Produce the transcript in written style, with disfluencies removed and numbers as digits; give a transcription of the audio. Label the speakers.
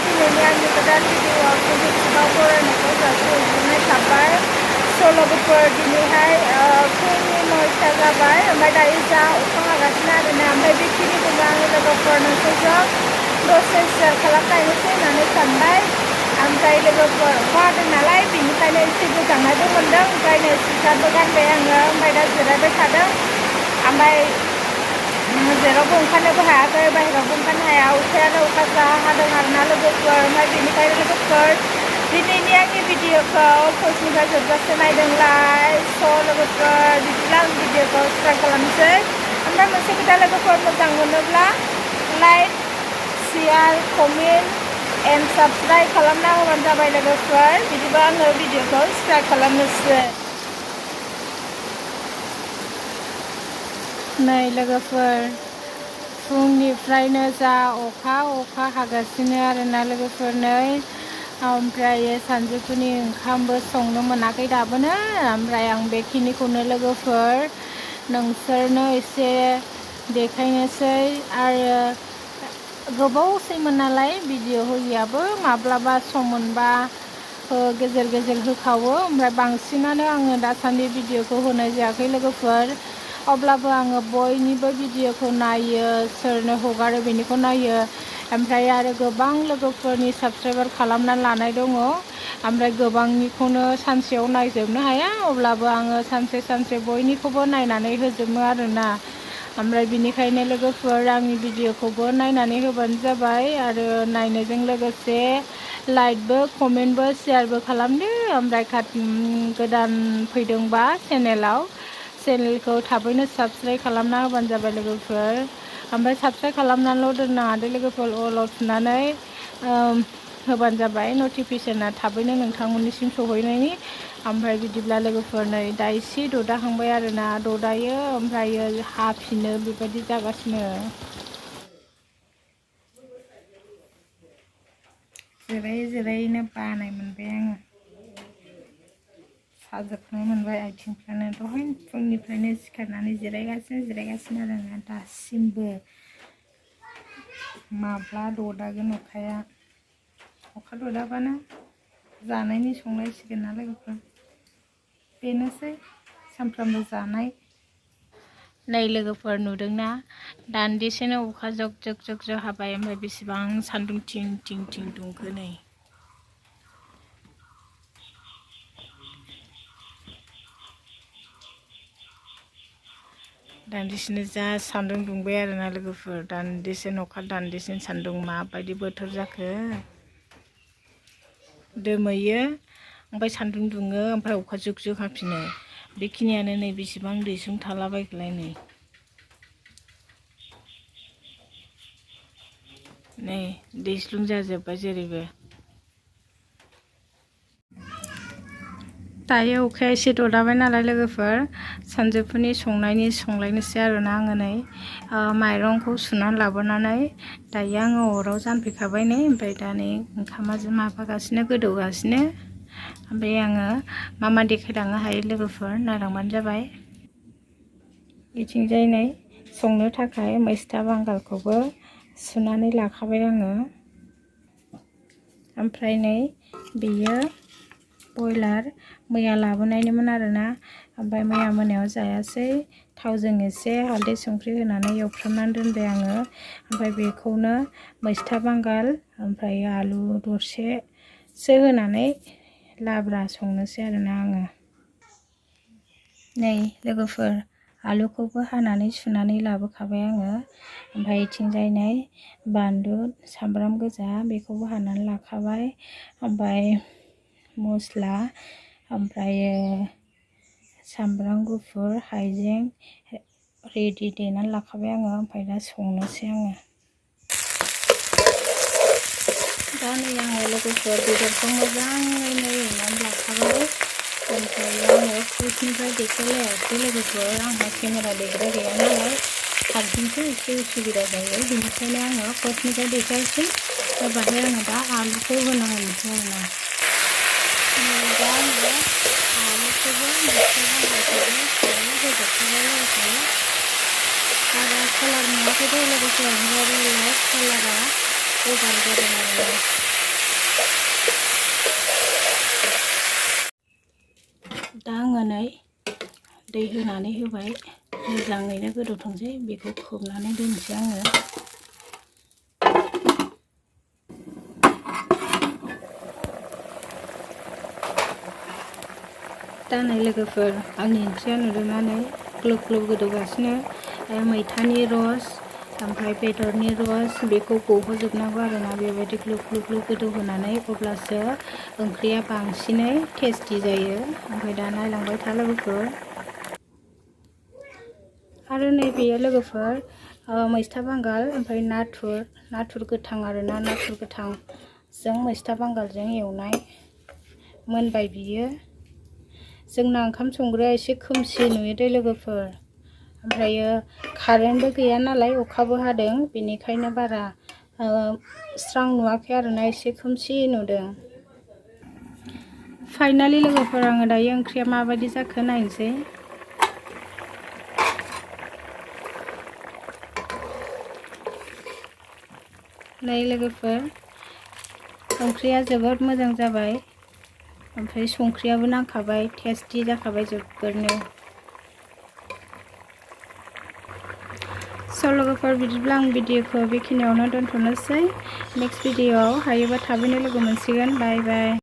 Speaker 1: दिनैनि आंनि गोदान भिडिअ'आव नोंथांखौ बरायनायखौ जासिहरनाय थाबाय। लोगोफोर दिनैहाय फुंनि 9ता जाबाय, ओमफ्राय दायो जा अखा हागासिनो आरोना। ओमफ्राय बेखिनिखौनो आङो लोगोफोर नोंसोरजों दसे शेयार खालामलायनोसै होननानै सानबाय। ओमफ्राय लोगोफोर अखा हादों नालाय बेनिखायनो एसे गोजांनायबो मोनदों। ओंखायनो सुइटारबो गानबाय आङो, ओमफ्राय दा जिरायबाय थादों। ओमफ्राय जेरावबो ओंखारनोबो हायाखै, बाहेरायावबो ओंखारनो हाया, अखायानो अखा जा हादों आरोना लोगोफोर। ओमफ्राय बेनिखायनो लोगोफोर दिनैनि आंनि भिडिअ'खौ फार्स्टनिफ्राय जोबजासे नायदोंलाय। लोगोफोर बिदिब्ला आं भिडिअ'खौ स्टार्ट खालामनोसै। ओमफ्राय मोनसे खोथा लोगोफोर, मोजां मोनोब्ला like, share, comment and subscribe खालामना होबानो जाबाय लोगोफोर। बिदिबा आङो भिडिअ'खौ स्टार्ट खालामनोसै। नै लोगोफोर फुंनिफ्रायनो जा अखा हागासिनो आरोना लोगोफोर। नै ओमफ्राय सानजौफुनि ओंखामबो संनो मोनाखै दाबोनो। ओमफ्राय आं बेखिनिखौनो लोगोफोर नोंसोरनो एसे देखायनोसै। आरो गोबावसैमोन नालाय भिडिअ' होयियाबो, माब्लाबा सम मोनबा गेजेर गेजेर होखावो। ओमफ्राय बांसिनानो आङो दासान्दि भिडिअ'खौ होनाय जायाखै लोगोफोर। अब्लाबो आङो बयनिबो भिडिअ'खौ नायो, सोरनो हगारो बेनिखौ नायो। ओमफ्राय आरो गोबां लोगोफोरनि साबस्क्राइबार खालामनानै लानाय दङ। ओमफ्राय गोबांनिखौनो सानसेयाव नायजोबनो हाया, अब्लाबो आङो सानसे सानसे बयनिखौबो नायनानै होजोबो आरोना। ओमफ्राय बिनिखायनो लोगोफोर आंनि भिडिअ'खौबो नायनानै होबानो जाबाय। आरो नायनायजों लोगोसे लाइकबो, कमेन्टबो, शेयारबो खालामदो। ओमफ्राय गोदान फैदोंबा चेनेलखौ थाबैनो साबस्क्राइब खालामना होबानो जाबाय लोगोफोर। ओमफ्राय साबस्क्राइब खालामनानैल' दोननाङा लोगोफोर, अलाव थुनानै होबानो जाबाय नटिफिकेसना थाबैनो नोंथांमोननिसिम सहैनायनि। ओमफ्राय बिदिब्ला लोगोफोर नै दा एसे ददाहांबाय आरोना, ददायो ओमफ्रायो हाफिनो, बेबायदि जागासिनो। जिरायैनो बानाय मोनबाय आङो, साजोबनाय मोनबाय आथिंफ्रानो। दहाय फुंनिफ्रायनो सिखारनानै जिरायगासिनो आरोना दासिमबो। माब्ला ददागोन अखाया। अखा ददाबानो जानायनि संनांसिगोन ना लोगोफोर। बेनोसै सानफ्रामबो जानाय। नै लोगोफोर नुदोंना, दान्दिसेनो अखा जग जग हाबाय। ओमफ्राय बेसेबां सान्दुं थिं थिं दुंखो नै। दान्दिसेनो जा सान्दुं दुंबाय आरोना लोगोफोर। दान्दिसेनो अखा, दान्दिसेनो सान्दुं, माबायदि बोथोर जाखो। दोमैयो ओमफ्राय सान्दुं दुङो, ओमफ्राय अखा जुग हाफिनो। बेखिनियानो नै बेसेबां दैस्लुं थालाबायखोलाय नै दैस्लुं जाजोब्बाय जेरैबो। दायो अखाया एसे ददाबाय नालाय लोगोफोर, सानजौफुनि संलायनोसै आरोना आङो। नै माइरंखौ सुनानै लाबोनानै दायो आङो अराव जानफैखाबाय नै। ओमफ्राय दा नै ओंखामा माबागासिनो, गोदौगासिनो। ओमफ्राय आङो मा देखायलांनो हायो लोगोफोर, नायलांबानो जाबाय। बिथिंजाय नै संनो थाखाय मैस्था बांगालखौबो सुनानै लाखाबाय आङो। ओमफ्राय नै बेयो बयलार मैया लाबोनायनिमोन आरोना। ओमफ्राय मैया मोनायाव जायासै, थावजों एसे हालदै संख्रि होनानै एवफ्रामनानै दोनबाय आङो। ओमफ्राय बेखौनो मैस्था बांगाल ओमफ्राय आलु दरसेसो होनानै लाब्रा संनोसै आरोना आङो। नै लोगोफोर आलुखौबो हानानै सुनानै लाबोखाबाय आङो। ओमफ्राय इथिंजाय नै बानलु, सामब्राम गोजा बेखौबो हानानै लाखाबाय। ओमफ्राय मस्ला, ओमफ्रायो सामब्राम गुफुर, हाइजें रेडि देनानै लाखाबाय आङो। ओमफ्राय दा संनोसै आङो। दा नै आङो लोगोफोर बेदरखौ मोजाङैनो एवनानै लाखाबाय। ओमफ्राय आङो फार्स्टनिफ्राय देखायलायासै लोगोफोर, आंहा केमेरा देग्रा गैया नालाय, हारसिंसो एसे उसुबिदा जायो। बेनिखायनो आङो फार्स्टनिफ्राय देखायासै। बाहाय आङो दा आलुखौ होना होनोसै आरोना। दा आङो आलुखौबो मैस्था बांगालखौबो होजोबखाबाय लोगोफोर। बारा कालार नुवाखै दे लोगोफोर, ओमफ्राय लाइट कालारा गोजा जादों आरोना। होनानै होबाय मोजाङैनो गोदौथोंसै बेखौ खोबनानै दोनसै आङो दा नै लोगोफोर आंनि ओंख्रिया नुदोंना नै ग्लब ग्लब गोदौगासिनो मैथानि रस ओमफ्राय बेदरनि रस बेखौ गहोजोबनांगौ आरोना बेबायदि ग्लब ग्लब ग्लब गोदौ होनानै अब्लासो ओंख्रिया बांसिनै टेस्टि जायो ओमफ्राय दा नायलांबाय था लोगोफोर आरो नैबेयो लोगोफोर मैथा बांगाल ओमफ्राय नाथुर गोथां आरोना नाथुर गोथांजों मैथा बांगालजों एवनाय मोनबाय बियो जोंना ओंखाम संग्राया एसे खोमसि नुयो दे लोगोफोर ओमफ्रायो कारेन्टबो गैया नालाय अखाबो हादों बेनिखायनो बारा स्रां नुवाखै आरोना एसे खोमसि नुदों फाइनालि लोगोफोर आङो दायो ओंख्रिया माबायदि जाखो नायनोसै नै लोगोफोर ओंख्रिया जोबोद मोजां जाबाय ओमफ्राय संख्रियाबो नांखाबाय टेस्टि जाखाबाय जोबोरनो स' लोगोफोर बिदिब्ला आं भिडिअखौ बेखिनियावनो दोनथ'नोसै नेक्स्ट भिडिअआव हायोबा थाबैनो लोगो मोनसिगोन बाय बाय